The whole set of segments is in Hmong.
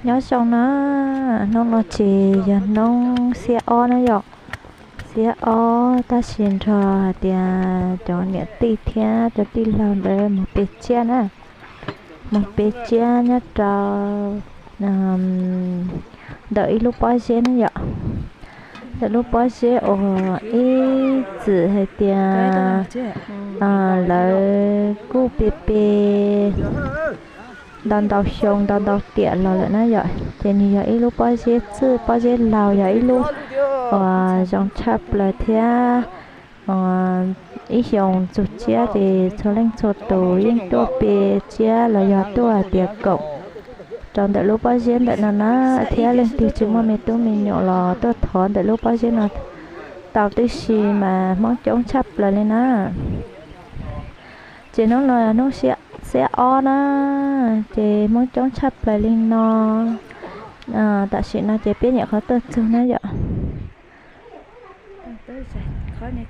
Nyob zoo na, hnub no ces yog hnub xiab ob na yom. Xiab ob tab sis nrog hais tias cov niam tij thiab cov tij laug ntawd mus pe tsiab na, mus pe tsiab nyob rau ntawm ib lub pob zeb na yom. Ntawm lub pob zeb uas ib txwm hais tias lawv kuj pe pe ntau ntau xyoo ntau ntau tiam los lawm na yom. Ces nws yog ib lub pob zeb txwj, pob zeb laug, yog ib lub uas zoo tshaj plaws thiab. Ib xyoos txug tsiab ces txhua leej txhua tus yeej tuaj pe tsiab los yog tuaj hais tias koom rau ntawm lub pob zeb ntawm no na, thiab leej twg tsis muaj me tub me nyuam los tuaj thov ntawm lub pob zeb no tau tib si mas Hmoob coob tshaj plaws li na. Ces hnub no hnub xiab ob na, ces Hmoob coob tshaj plaws li no. Tam sim no ces peb nyuam qhuav tuaj txug na yom.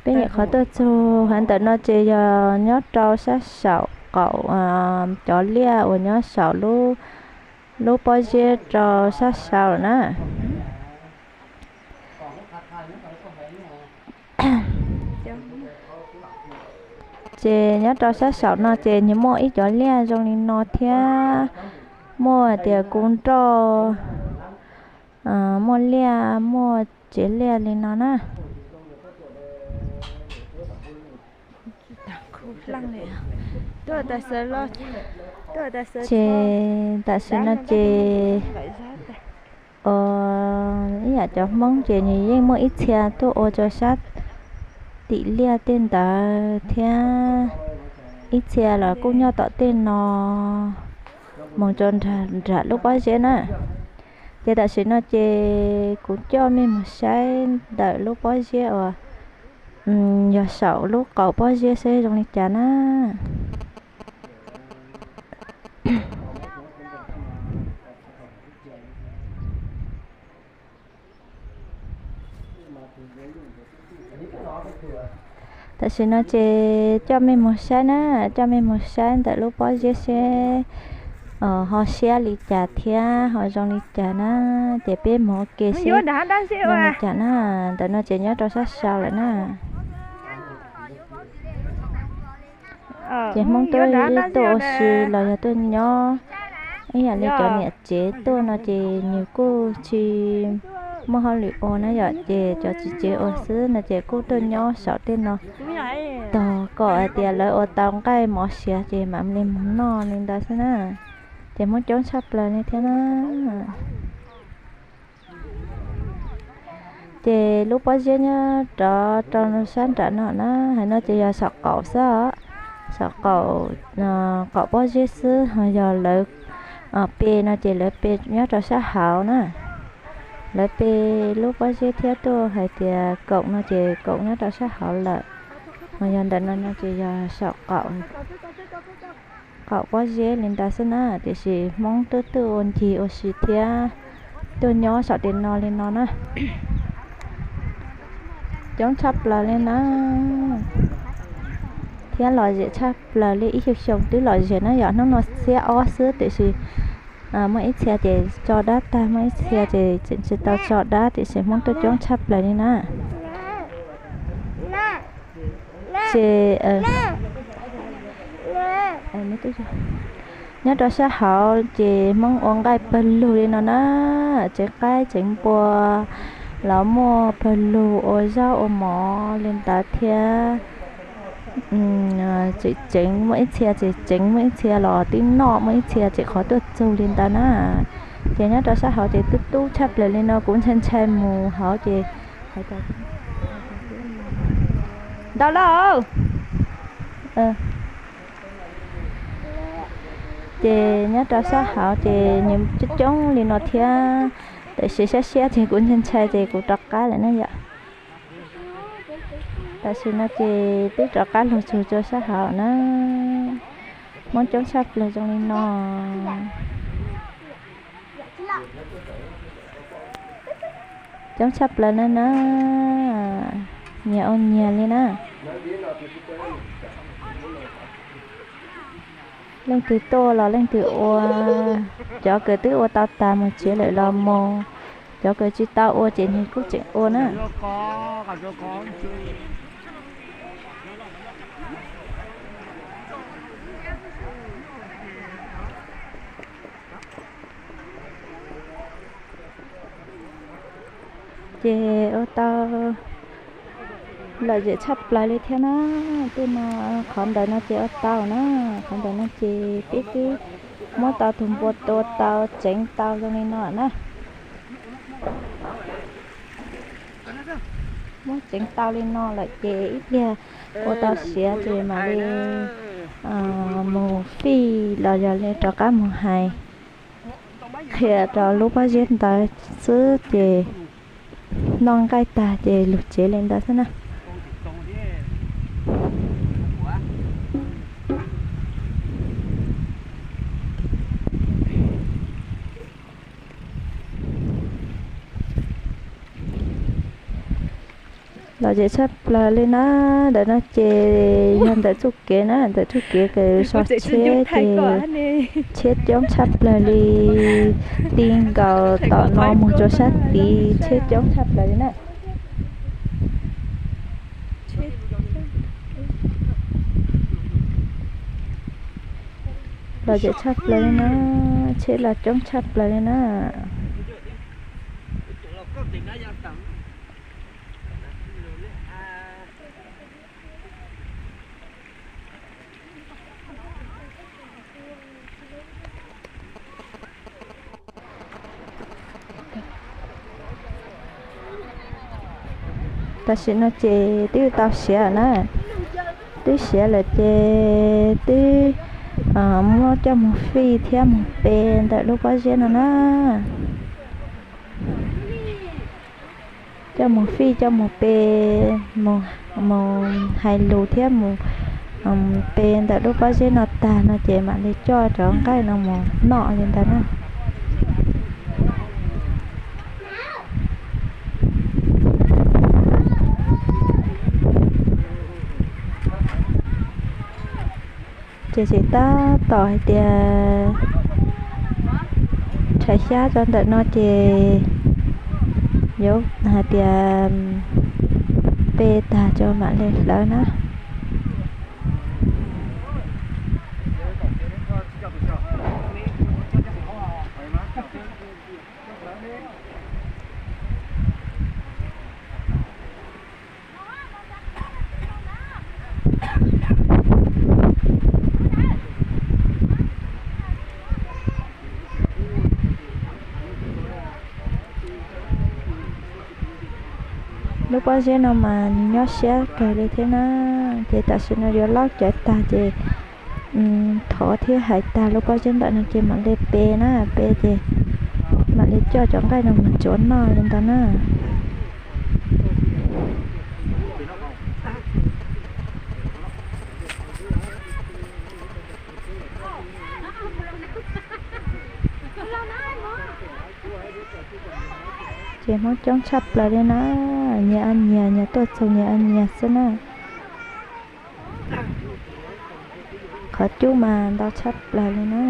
Peb nyuam qhuav tuaj txug, hov ntawm no ces yog nyob rau sab saum qaum cov liaj uas nyob saum lub pob zeb rau sab saud na. Ces nyob rau sab saum no ces nws muaj ib cov liaj zoo li no thiab, muaj tias kub nroj, muaj liaj, muaj tsev liaj li no na. Ces tam sim no ces ib yam cov Hmoob ces nws yeej muaj ib txhia tuaj ua rau sab tim liaj tej ntawd thiab, ib txhia los kuj nyob tom tej no mus rau nram lub pob zeb na. Ces tam sim no ces kuv coj mej mus saib ntawm lub pob zeb uas yog saum lub qaum pob zeb seb zoo li cas na. Tam sim no ces coj mej mus saib na, coj mej mus saib ntawm lub pob zeb seb ho siab li cas thiab ho zoo li cas na. Ces peb mus ua ke seb zoo li cas na. Ntawm no ces nyob rau sab sau lawm na. Ces Hmoob tuaj tuaj ua si los yog tuaj nyob, ib yam li cov niam tsev tuaj no ces nws kuj tsis muaj hauj lwm ua na yom, ces cov txiv tsev ua xwb no ces kuj tuaj nyob saum tej no tos kom hais tias lawv ua tau nqaij mov siav ces mam li mus noj li ntawd xwb na. Ces Hmoob coob tshaj plaws li thiab na. Ces lub pob zeb nyob rov rau sab nram no na, hais no ces yog saum qaum xwb os, saum qaum, qaum pob zeb xwb, ho yog lawv pe no ces lawv pe nyob rau sab hauv na. Lawv pe lub pob zeb thiab tuaj hais tias koom no ces koom nyob rau sab hauv lawm. Ho yog ntawm no no ces yog saum qaum, qaum pob zeb li ntawd xwb na, tiam sis Hmoob twb tuaj ua ncig ua si thiab tuaj nyob saum tej no li no na. Coob tshaj plaws li na, thiab lom zem tshaj plaws li, ib xyoo xyoo twb lom zem na, yog hnub no xiab ob xwb tiam sis muaj ib txhia ces tso dab tag, muaj ib txhia ces tseem tsis tau tso dab tiam sis Hmoob tuaj coob tshaj plaws li na. Ces nyob rau sab hauv ces Hmoob ua nqaij pawg lug li no na, tsev qaib tsev npua los muaj pawg lug, ua zaub ua mov li ntawd thiab. Tseem tseem muaj ib txhia, tseem tseem muaj ib txhia los twb noj, muaj ib txhia tseem qhov tuaj txug li ntawd na. Ces nyob rau sab hauv ces tub tub tshaj plaws li no, kuv ntshai ntshai mus hauv ces ntau lauj. Ces nyob rau sab hauv ces nws coob coob li no thiab, tiam sis siab siab ces kuv ntshai ntshai ces kuv rov qab lawm na yom. Tam sim no ces twb rov qab los txog rau sab hauv na, Hmoob coob tshaj plaws zoo li no. Coob tshaj plaws na na, nyias ua nyias li na. Leej twg tuaj los leej twg ua, cov kws twb ua tau tas mus tsev lawm los mus, cov kws tsis tau ua ces nws kuj tseem ua na. Ces ua tau lom zem tshaj plaws li thiab na. Tej no, qhov ntawm no ces ua tau na, qhov ntawm no ces peb twb muab tau tus npua tua tau tseev tau zoo li no na. Muab tseev tau li no lawm ces ib pliag ua tau siav ces mam li mus fij los yog li rov qab mus hais qhia rau lub pob zeb ntawd xwb ces noj nqaij tag ces lug tsev li ntawd xwb na. Lom zem tshaj plaws li na. Ntawm no ces yog ntawm txuj kev na, ntawm txuj kev kws so tsheb ces tsheb coob tshaj plaws li. Ti nkaus tom no mus rau sab tid tsheb coob tshaj plaws li na. Lom zem tshaj plaws li na, tsheb los coob tshaj plaws li na. Tam sim no ces twb tau siav na, twb siav lawm ces twb muab coj mus fij thiab mus pe ntawm lub pob zeb no na. Coj mus fij coj mus pe, mus hais lus thiab mus pe ntawm lub pob zeb no tag no ces mam li coj cov nqaij no mus noj li ntawd na. Ces tseem tab tom hais tias tshav xyab rau ntawm no ces yuav hais tias pe tag rau mam li hlawv na. Lub pob zeb no mas nws nyob siab kawg li thiab na. Ces tam sim no yuav laub cawv tag ces thov thiab hais tag lub pob zeb ntawm no ces mam li pe na, pe ces mam li coj cov nqaij no mus tsuav noj li ntawd na. Ces Hmoob coob tshaj plaws li na, nyias a nyias, nyias tuaj txog nyias a nyias xwb na. Qhov cub mas ntau tshaj plaws li na.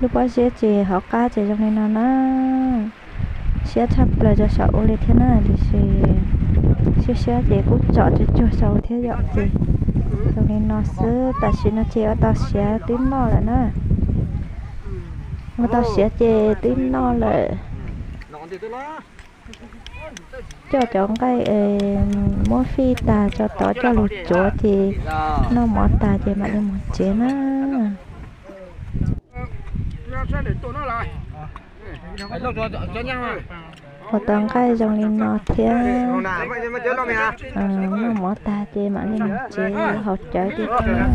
Lub pob zeb ces hauv qab ces zoo li no na. Siab tshaj plaws rau saum ub li thiab na, tiam sis siab siab ces kuj tsom tsuag tsuag saum thiab yom. Ces zoo li no xwb, tam sim no ces ua tau siav twb noj lawm na. Ua tau siav ces twb noj lawm. Coj cov nqaij muab fij tag tso tod coj lug tsuav ces noj mov tag ces mam li mus tsev na. Ua tau nqaij zoo li no thiab, noj mov tag ces mam li mus tsev, haus cawv tiag tiag na.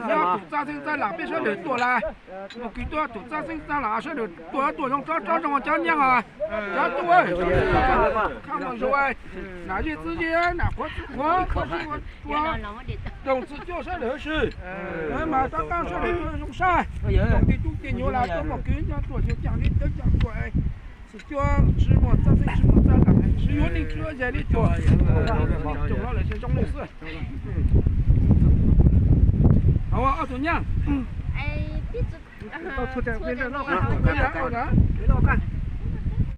Nyob tus txaj xeeb txaj lam peb sawv daws tuaj lawm. Mus kwv tuaj tus txaj xeeb txaj lam sawv daws tuaj, tuaj zoo tsob tsob zoo cov nyiaj os. Cov tub, khaj zoo, nam zej txwv zej, nam qhuav txwv qhuav, ua zoo txhua cuaj sawv daws huv si. Mas rov qab sawv daws tuaj zoo sab, tij tub tij nyuag lawm tuaj mus kwv nyob tuaj yug caag zeb cawv caag tuaj. Txhua cuaj tsis muaj txaj xeeb tsis muaj txaj lam, tsis yuav neeg tsis yuav zes li tuaj. Neeg tsoom no lawm zoo li xwb. Ob tug nyab.